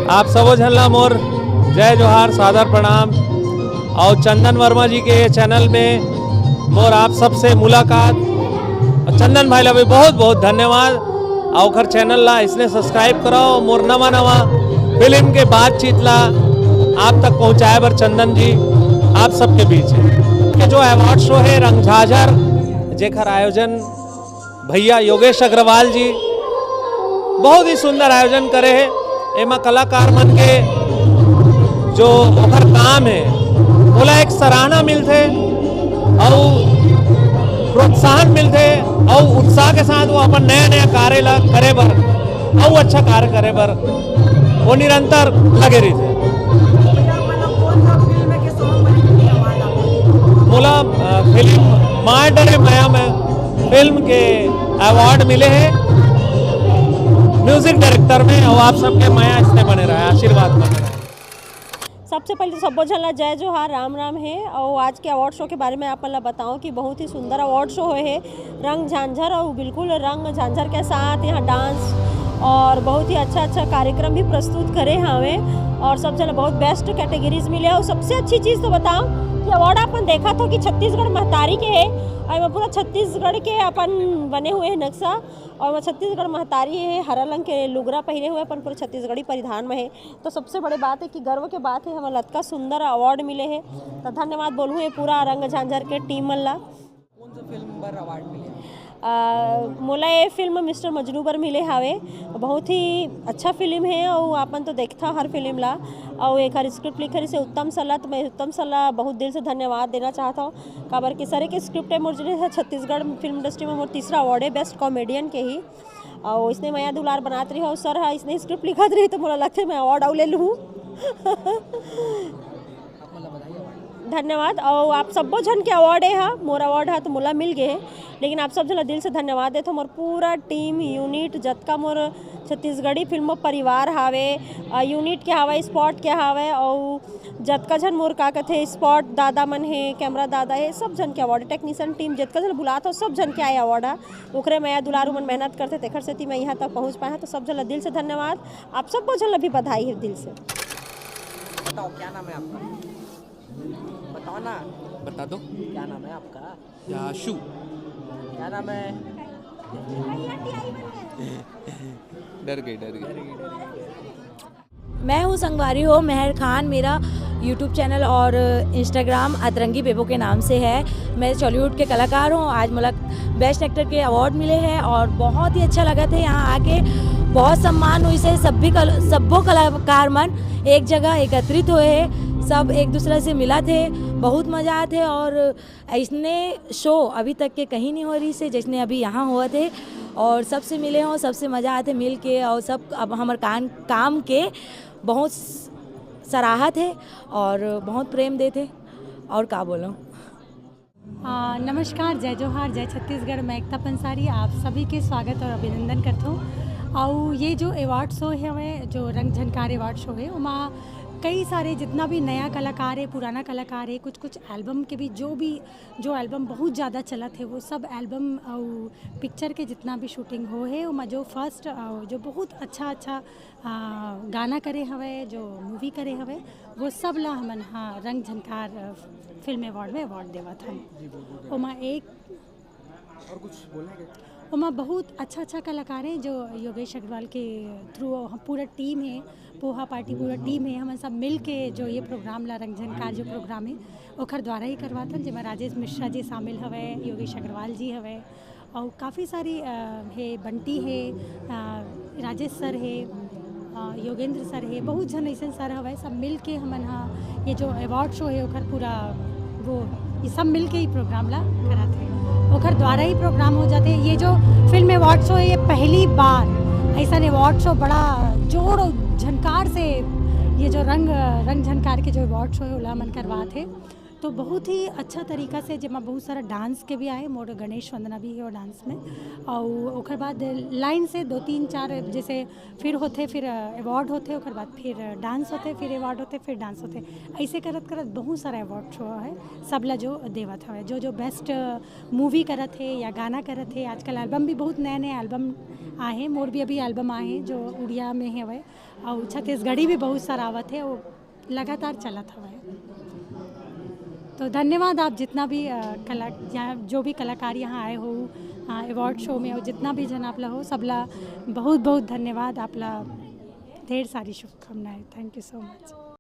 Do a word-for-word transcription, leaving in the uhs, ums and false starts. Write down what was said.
आप सबो झन ला मोर जय जोहार, सादर प्रणाम। और चंदन वर्मा जी के ये चैनल में मोर आप सबसे मुलाकात। और चंदन भाई ला भी बहुत बहुत धन्यवाद। और ओकर चैनल ला इसने सब्सक्राइब कराओ। मोर नवा नवा फिल्म के बातचीत ला आप तक पहुंचाए बर चंदन जी आप सबके बीच है। के जो अवार्ड शो है रंगझाझर, जेकर आयोजन भैया योगेश अग्रवाल जी बहुत ही सुंदर आयोजन करे हे। एमा कलाकार मन के जो ओकर काम हे, ओला एक सराहना मिलथे अउ प्रोत्साहन मिलथे अउ उत्साह के साथ वो अपन नया नया कार्य ला करे बर अउ अच्छा कार्य करे बर वो निरंतर लगे रहिथे। मोला अ, फिल्म माय डरे मया में फिल्म के अवार्ड मिले हे म्यूजिक डायरेक्टर में, और आप सबके मया इसने बने रहे, आशीर्वाद बने रहे। सबसे पहले तो सब्बो झन ला जय जोहार, राम राम हे। और आज के अवार्ड शो के बारे में आप मन ला बताओ कि बहुत ही सुंदर अवार्ड शो होए हे, रंग झांझर और बिल्कुल रंग झांझर के साथ यहाँ डांस और बहुत ही अच्छा अच्छा कार्यक्रम भी प्रस्तुत करे हावे और सब झन ला बहुत बेस्ट कैटेगरीज मिले। और सबसे अच्छी चीज़ तो बताओ कि अवार्ड अपन देखा था कि छत्तीसगढ़ महतारी के है और एमा पूरा छत्तीसगढ़ के अपन बने हुए हैं नक्शा और एमा छत्तीसगढ़ महतारी है, हरा रंग के लुगरा पहने हुए अपन पूरा छत्तीसगढ़ी परिधान में है। तो सबसे बड़े बात है कि गर्व के बात है, हमन ला अतका सुंदर अवार्ड मिले है। तो धन्यवाद बोलहूँ ये पूरा रंग झांझर के टीम मन ला। कौन सा फिल्म बर अवार्ड मिले? अ, मोला ये फिल्म मिस्टर मजनू बर मिले हावे। बहुत ही अच्छा फिल्म है और आपन तो देखता हर फिल्म ला। और एक हर स्क्रिप्ट लिखे से उत्तम सला, तो मैं उत्तम सला बहुत दिल से धन्यवाद देना चाहता हूँ। काबर कि सर के स्क्रिप्ट है मोर, जो है छत्तीसगढ़ फिल्म इंडस्ट्री में मोर तीसरा अवार्ड है बेस्ट कॉमेडियन के ही। और इसने मया दुलार बनात रही हो सर, हाँ, इसने स्क्रिप्ट लिखत रही तो मोला लगथे मैं अवार्ड अउ ले लूँ। धन्यवाद। और आप सब्बो झन के अवार्ड है, हाँ, मोर अवार्ड है तो मोला मिल गए है, लेकिन आप सब झन ला दिल से धन्यवाद देथो। मोर पूरा टीम यूनिट जतका मोर छत्तीसगढ़ी फिल्म परिवार हावे, अ, यूनिट के हावे, स्पॉट के हावे, और जतका झन मोर का कथे स्पॉट दादा मन हे, कैमरा दादा हे, सब झन के अवार्ड, टेक्नीशियन टीम जतका झन बुलात हो सब झन के आए अवार्ड हा। ओकरे मया दुलारू मन मेहनत करथे तेखर सेती मैं यहाँ तक पहुँच पाए हूँ। तो सब झन ला दिल से धन्यवाद। आप सब्बो झन ला भी बधाई है दिल से। बताओ क्या नाम है आपका? बताओ ना। बता दो। क्या नाम है आपका? याशु। क्या नाम है? डर गई, डर गई। मैं हूँ संगवारी हो मेहर खान, मेरा यूट्यूब चैनल और इंस्टाग्राम अतरंगी बेबो के नाम से है। मैं चॉलीवुड के कलाकार हूँ। आज मोला बेस्ट एक्टर के अवार्ड मिले हैं और बहुत ही अच्छा लगा थे यहाँ आके। बहुत सम्मान हुई से सभी कल, सब्बो कलाकार मन एक जगह एकत्रित हुए हैं, सब एक दूसरे से मिला थे, बहुत मजा आते। और ऐसने शो अभी तक के कहीं नहीं हो रही से जैसने अभी यहाँ हुआ थे। और सबसे मिले हों, सबसे मजा आते मिल के। और सब अब हमर कान काम के बहुत सराहत है और बहुत प्रेम देते। और का बोलूँ? आ, नमस्कार, जय जोहार, जय छत्तीसगढ़। मैं एकता पंसारी आप सभी के स्वागत और अभिनंदन करता हूँ। और ये जो अवार्ड शो है हवे, जो रंग झनकार अवार्ड शो है, ओमा कई सारे जितना भी नया कलाकार है, पुराना कलाकार है, कुछ कुछ एल्बम के भी, जो भी जो एल्बम बहुत ज़्यादा चलत है, वो सब एल्बम और पिक्चर के जितना भी शूटिंग हो है, ओमा जो फर्स्ट, अ, जो बहुत अच्छा अच्छा, अ, गाना करे हवे, जो मूवी करे हवे, वो सब ला हमन हा रंग झनकार, अ, फिल्म अवार्ड में अवार्ड देवत हन। ओमा एक और कुछ बोलना है क्या? ओमा बहुत अच्छा अच्छा कलाकार हैं जो योगेश अग्रवाल के थ्रू हम पूरा टीम है, पोहा पार्टी पूरा टीम है, हमन सब मिल के जो ये प्रोग्राम ला रंग झनकार जो प्रोग्राम है ओखर द्वारा ही करवाथन, जेमा राजेश मिश्रा जी शामिल हवे, योगेश अग्रवाल जी हवे और काफ़ी सारी, अ, हे बंटी हे, अ, राजेश सर हे, अ, योगेंद्र सर हे, बहुत झन ऐसे सर हवे, सब मिल के हमन हा ये जो अवार्ड शो है ओखर पूरा वो ये सब मिल के ही प्रोग्राम ला करत है, ओखर द्वारा ही प्रोग्राम हो जाते। ये जो फिल्म अवार्ड शो है, ये पहली बार ऐसा अवार्ड शो बड़ा जोर और झनकार से ये जो रंग रंग झनकार के जो अवार्ड शो है ओला हमन करवात है। तो बहुत ही अच्छा तरीका से, जेमा बहुत सारा डांस के भी आए, मोर गणेश वंदना भी हे वो डांस में, और ओकर बाद लाइन से दो तीन चार, जैसे फिर होथे, फिर अवार्ड होथे, ओकर बाद फिर डांस होथे, फिर अवार्ड होथे, फिर डांस होथे। ऐसे करत करत बहुत सारा अवार्ड शो है, सबला जो देवत हवे, जो जो बेस्ट मूवी करत हे या गाना करत हे। आजकल एल्बम भी बहुत नए नए एल्बम आहे, मोर भी अभी एल्बम आहे जो उड़िया में हवे, और छत्तीसगढ़ी भी बहुत सारा आवत हे, वो लगातार चलत हवे। तो धन्यवाद आप जितना भी अ, कला, या जो भी कलाकार यहाँ आए हो, अवार्ड शो में हो, जितना भी जन आप ला हो, सबला बहुत बहुत धन्यवाद, आप ला ढेर सारी शुभकामनाएं। Thank you so much।